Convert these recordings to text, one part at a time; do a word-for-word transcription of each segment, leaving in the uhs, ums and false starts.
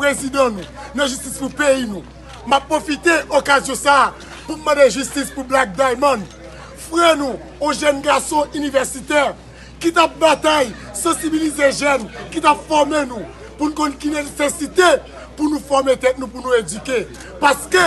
prezidan nou, nan jistis pou peyi nou. M ap pwofite okazyon sa a pou m mande jistis pou Black Diamond, frè nou, yon jèn gason inivèsitè ki t ap batay, sansibilize jèn, ki t ap fòme nou, pou n konn ki nesesite pou nou fòme tèt nou, pou nou edike. Paske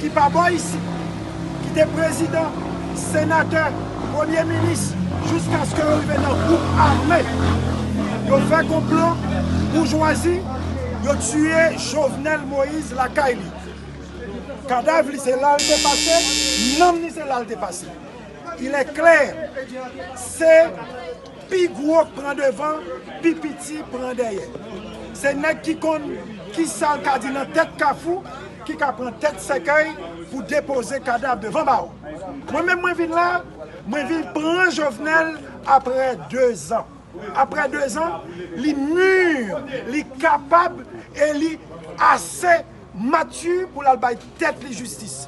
ki pa bò isi, ki te prezidan, senatè, premye minis, jiskaske yo rive nan gwoup ame. Yo fè konplo, boujwazi, yo tiye Jovenel Moïse lakay li. Kadav li se la l te pase, nanm li se la l te pase. Il est clair, se pi gwo k pran devan, pi piti pran dèyè. Se nèg ki konn ki sa l ka di nan tèt kafou, ki ka pran tèt sèkèy pou depoze kadav devan bawo. Mwen menm mwen vin la, mwen vin pran Jovenel apre dezan. Apre dezan, li mir, li kapab e li ase mati pou l al bay tèt li jistis.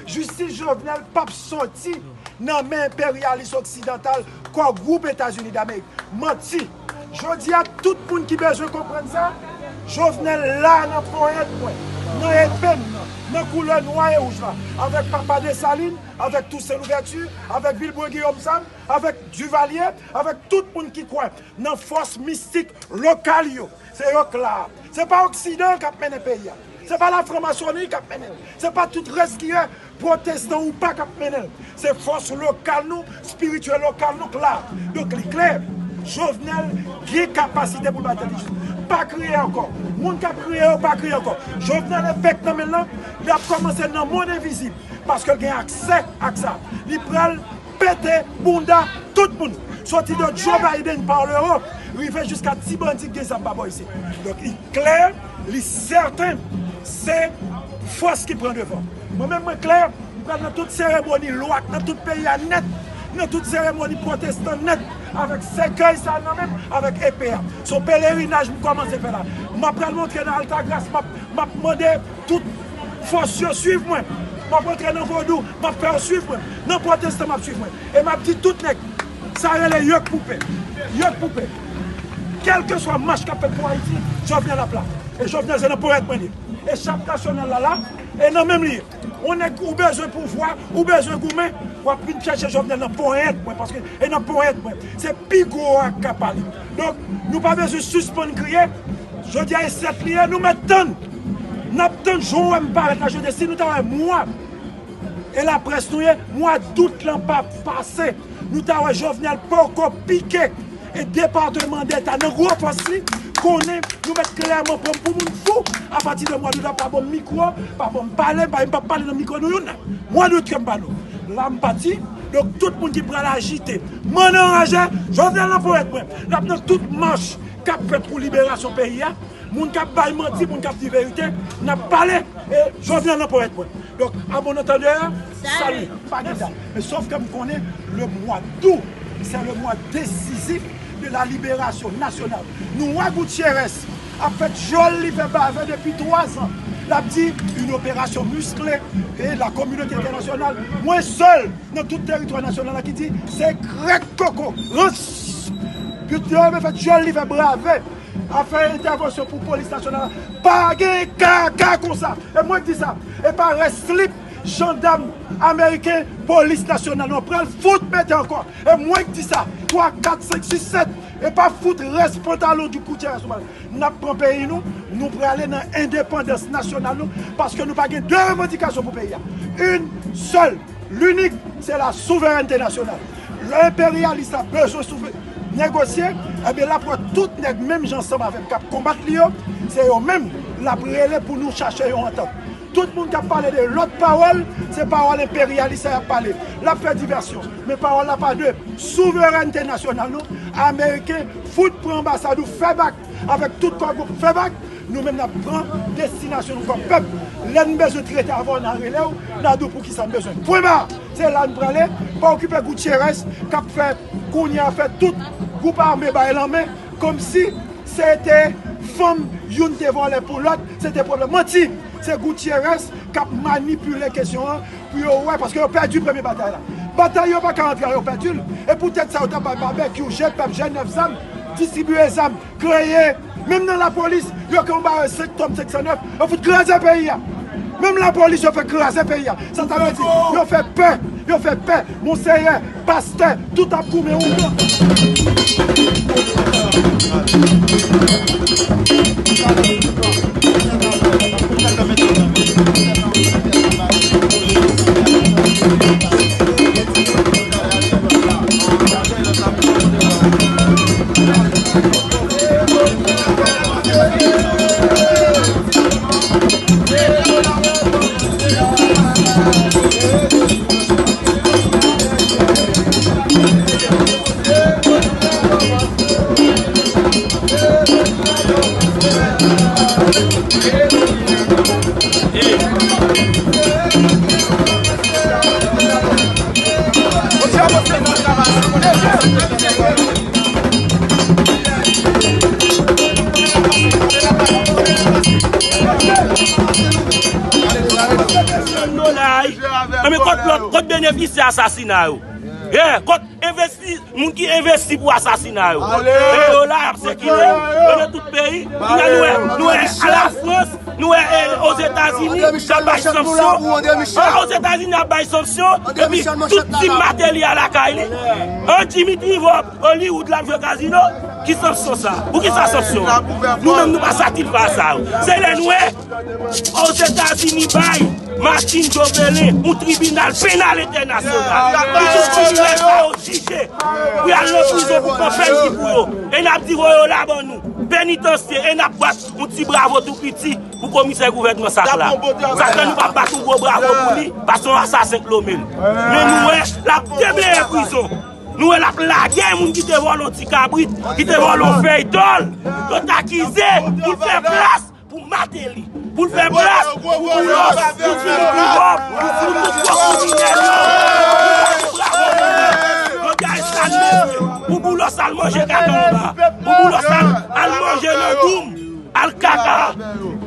Jistis Jovenel p ap soti nan men enperyalis oksidantal, Core Group Etazini Damerik. Manti. Jodi a, tout moun ki bezwen konprann sa, Jovenel la nan ponyèt mwen, nan epe m nan, nan koulè nwa e wouj la, avèk papa Desalin, avèk Toussaint Louverture, avèk Vilbrun Guillaume Sam, avèk Duvalier, avèk tout moun ki kwè nan fòs mistik lokal yo. Se yo k la. Se pa Oksidan k ap mennen peyi a. Se pa lafranmasoni k ap mennen l. Se pa tout rès ki ye, pwotestan ou pa, k ap mennen l. Se fòs lokal nou, espirityèl lokal nou k la. Donk, li klè, Jovenel gen kapasite pou l bay tèt li jistis. Pa kriye ankò. Moun k ap kriye yo, pa kriye ankò. Jovenel, evèk nan men l lan, l ap kòmanse nan mond envizib. Paske l gen aksè ak sa. Li pral pete bounda tout moun. Soti de Joe Biden pa le wo, rive jiska ti bandi k gen zam pa bò isit. Donk, li klè, li sèten, se fòs ki pran devan. Mwen menm, mwen klè, m pral nan tout seremoni lwa k nan tout peyi a nèt, nan tout seremoni pwotestan nèt, avèk sèkèy sa nan men m, avèk epe a. Se yon pelerinaj m kòmanse fè la. M ap pral montre nan Altagras, m ap, m ap mande tout fòs yo swiv mwen. M ap rantre nan vodou, m ap fè yo swiv mwen. Nan pwotestan, m ap swiv mwen. E m ap di tout nèg, sa rele yo k pou pè. Yo k pou pè. Kèlkeswa mach k ap fèt pou Ayiti, Jovenel ap la. E Jovenel se nan ponyèt mwen li ye. E chap nasyonal la la, e nan men m li ye. Yon nèg ou bezwen pouvwa, ou bezwen goumen, w ap vin chèche Jovenel nan ponyèt mwen, paske e nan ponyèt mwen. Se pi gwo a k ka pale. Donk, nou pa bezwen sispann kriye. Jodi a e sèt li ye, nou mèt tann. N ap tann jou w wè m parèt la jodi a. Si nou ta wè mwa e laprès nou ye, mwa dout lan pa pase. Nou ta wè Jovenel poko pike e Depatman Deta nan gwo fòs li, konnen nou mèt klèman pran m pou moun fou. Apati de mwa dout la, pa ban m mikwo, pa ban m pale, pa, m p ap pale nan mikwo nou youn. Mwa dout ke m pale w. La m pati, donk tout moun ki pral ajite, m anraje, Jovenel nan ponyèt mwen. N ap nan tout mach k ap fèt pou liberasyon peyi a. Moun k ap bay manti, moun k ap di verite, n ap pale, e Jovenel nan ponyèt mwen. Donk, à bon entendeur, salut. Pa gen dat. Men sòf ke m konnen le mois d'août, c'est le mois décisif de la libération nationale. Nou wè Gutierrez ap fè djòl li fè bave depi twa zan. L ap di une opération musclée et la communauté internationale. Mwen sèl nan tout teritwa nasyonal la ki di se krèk koko, rans. Yo te fè djòl li fè brave. Afè entèvansyon pou polis nasyonal la. Pa gen kaka konsa. E mwen k di sa. E pa rès slip jandam ameriken, polis nasyonal nou pral fout mete ankò. E mwen k di sa. Twa, kat, senk, sis, sèt. E pa fout rès pantalon di koutye rès nou pral. N ap pran peyi nou, nou prale nan endepandans nasyonal nou, paske nou pa gen de revandikasyon pou peyi a. Une seule, l'unique, c'est la souveraineté nationale. Lè enperyalis la bezwen souve-, negosye, ebyen, l ap wè tout nèg menm jan ansanm avè m k ap konbat li yo, se yo menm l ap rele pou nou chache yon antant. Tout moun k ap pale de lòt pawòl, se pawòl enperyalis sa y ap pale. L ap fè divèsyon. Men pawòl la pa de souverènte nasyonal nou. Ameriken fout pran anbasad ou fè bak avèk tout kò gwoup fè bak. Nou menm n ap pran destinasyon nou kòm pèp. Lè n bezwen trete avè w, n a rele w, n a di w poukisa n bezwen. Pwen ba! Se la n prale. Pa okipe Gutierrez k ap fè kounye a fè tout gwoup ame bay lanmen kòmsi se te fanm youn te vòlè pou lòt, se te pwoblèm. Manti! Se Gutierrez k ap manipile kesyon an pou yo wè, paske yo pèdi premye batay la. Batay yo pa ka antre a, yo pèdi l. E poutèt sa, yo t ap bay babekyou, je pèp, je nèf zam, distribiye zam, kreye. Menm nan lapolis, yo gen yon bare senk tòm senk san nèf, yo fout kraze peyi a. Menm lapolis, yo fè kraze peyi a. Sa ta vle di, yo fè pè, yo fè pè. Monseyè, pastè, tout ap goumen ougan. Anben, kot lòt, kot benefisyè asasina yo? Yeah, kot envesti, moun ki envesti pou asasina yo? E yo la, y ap sikile yo nan tout peyi. Kounye a, nou wè, nou wè a la Frans, nou wè, e, Ozetazini, y ap bay sanksyon. A, Ozetazini ap bay sanksyon, epi tout tim Martelly a lakay li. An, Dimitri Vorbe, Hollywood, l ap jwe kazino. Ki sanksyon sa? Poukisa sanksyon? Nou menm, nou pa satisfè a sa yo. Se lè nou wè Ozetazini bay Martin Jovelin yon tribinal penal entènasyonal. Pou tout kriminèl sa yo jije. Pou y al nan prizon pou pran pèn ki pou yo. E n ap di voye yo la ban nou. Penitansye, e n ap bat yon ti bravo tou piti pou komisè gouvènman sa k la. Sa k fè nou pa bat yon gwo bravo pou li, paske yon asasen k nonmen l. Men nou wè, l ap debleye prizon. Nou wè l ap lage moun ki te vòlè yon ti kabrit, ki te vòlè yon fèy dòl. Yo t akize pou l fè plas pou Martelly, pou l fè plas pou Boulos, pou Dimitri Vorbe, pou, pou tout gwo kriminèl yo. Bravo pou nou. Yo di a sa n bezwen. Pou Boulos al manje kaka anba. Pou Boulos al, al manje nan doum. Al kaka.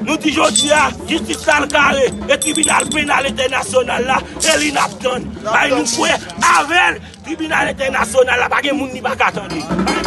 Nou di jodi a, jistis la l kare, e tribinal penal entènasyonal la, e li n ap tann. Bay nou kwè avè l, tribinal entènasyonal la, pa gen moun li pa ka tande.